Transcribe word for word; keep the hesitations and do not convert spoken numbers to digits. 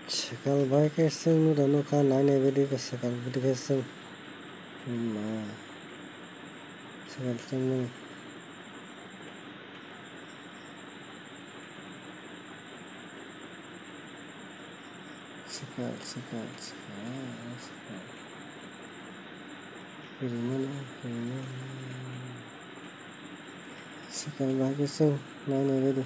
Swkal bai khe chwng nukha nai nai baidi khe swkal bwdwi khe chwng. Ma. Swkal chwngmani. Swkal, swkal, swkal, swkal. Rimani, rimani. Swkal bai khe chwng nai nai baidi.